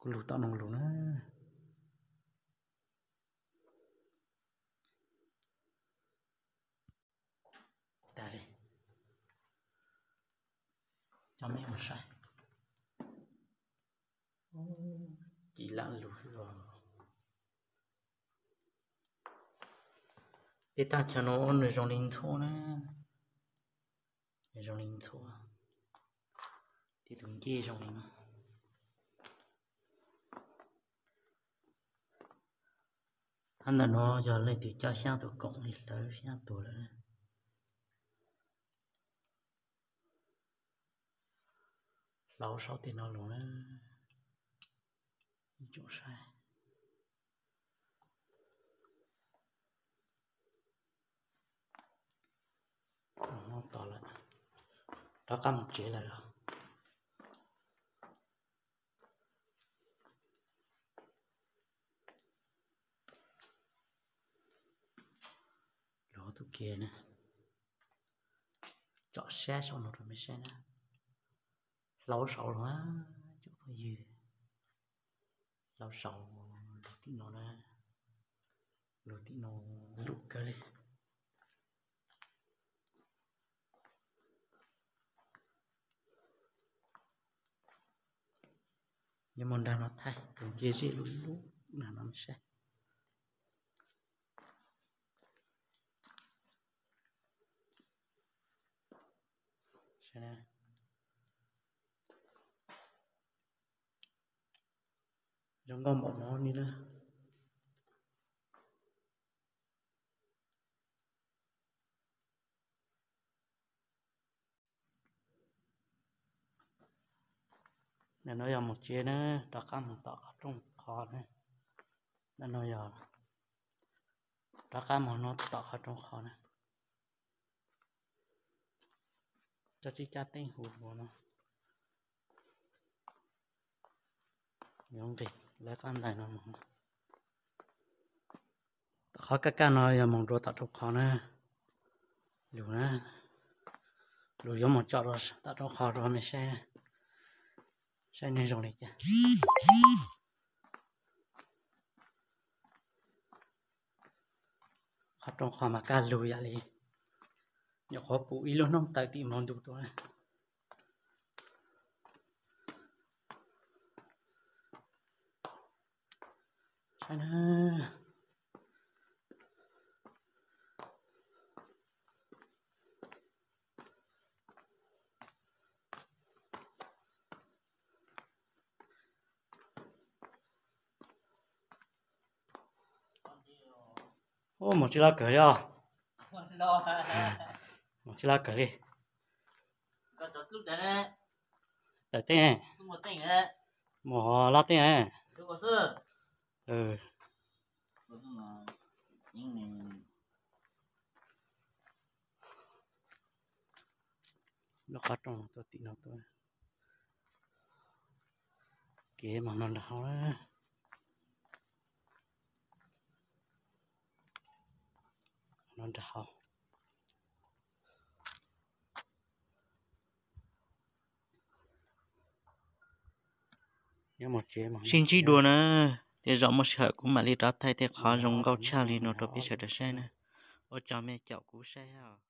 Kuv lug tom no lug na. Tag li. Coj mej mus saib. Ci lam lug os. Tej tag chaw no nws zoo li ntxhuav na. Zoo li ntxhuav. Tej tus ncej zoo li no. Hab ntawm no yog leej twg coj xyaab tus koom li hlawv xyaab tuag lawm. Hlauv saum tej no lug na. Tsoom saib. Tos lawm, rov qab mus tsev lawm os. Lug tub kiag na. Tsom sab saum no rau mej saib na. Hlauv saud lug, tsoom phooj ywg. Hlauv saud, lug tim no na. Lug tim no lug kawg li. Yuav mus nrag no thaij tus ncej zej lug lug nrag no saib. Zoo nkauj npaum no li na. Ntawm no yog mus tsev na, rov qab mus tom qhov rooj qhov na. Ntawm no yog rov qab mus no tom qhov rooj qhov na. Cov tsib cab teeb huv huv no. Yuav nqis lawv qab ntawm no mus. Tom qhov kaj kaj no yog mus rua tom rooj qhov na. Lug na, lug yuav mus tsom rua tom rooj qhov rua mej saib, saib neeg zoo li cas. Qhov rooj qhov mas kaj lug yam li nyuam qhuav pum ib lub hnub tawm tim npoo ntu tuaj. Saib na. Ub, mus tsis loj kawg li os. Mus tsis loj kawg li. Tawm tej, mus loj tej. Lub qhov rooj tuaj tim no tuaj. Kev mas no nrag hauv, no nrag hauv. Sib ntsib dua na, tej zaum muaj sij hawm kuv mam li rov thaij tej qhov zoo nkauj tshaj li no rau peb sawv daws saib na. Ua tsaug mej caum kuv saib os.